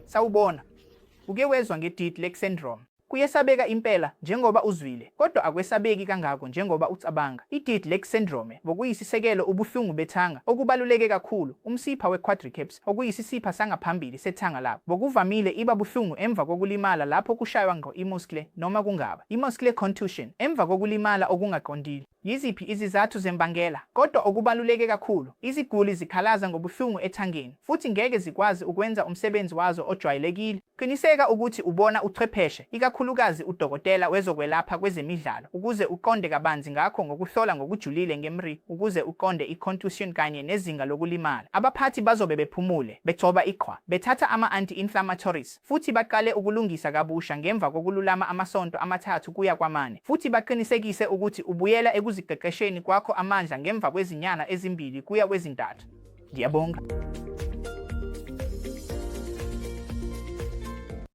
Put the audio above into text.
Sawubona. Uke wezwa nge-Dead Leg Syndrome? Kuyesabeka impela, njengoba uzwile, kodwa akwesabeki kangako njengoba ucabanga. I-Dead Leg Syndrome ngokuyisisekelo ubuhlungu bethanga, okubaluleke kakhulu, umsipha we-quadriceps, okuyisisipha sangaphambili sethanga lakho. Ngokuvamile iba buhlungu emva kokulimala lapho kushaywa ngqo i-muscle, noma kungaba i-muscle contusion emva kokulimala okungaqondile. Yiziphi izizathu zembangela? Kodwa okubaluleke kakhulu, iziguli zikhalaza ngobuhlungu ethangeni futhi ngeke zikwazi ukwenza umsebenzi wazo ojwayelekile. Qiniseka ukuthi ubona uchwepheshe, ikakhulukazi udokotela wezokwelapha kwezemidlalo, ukuze uqonde kabanzi ngakho ngokuhlola ngokujulile nge-MRI ukuze uqonde i-contusion kanye nezinga lokulimala. Abaphathi bazobe bephumule, begcoba iqhwa, bethatha ama-anti-inflammatories futhi baqale ukulungisa kabusha ngemva kokululama amasonto amathathu kuya kwamane futhi baqinisekise ukuthi ubuyela ekuziqeqesheni kwakho amandla ngemva kwezinyanga ezimbili kuya kwezintathu. Ngiyabonga.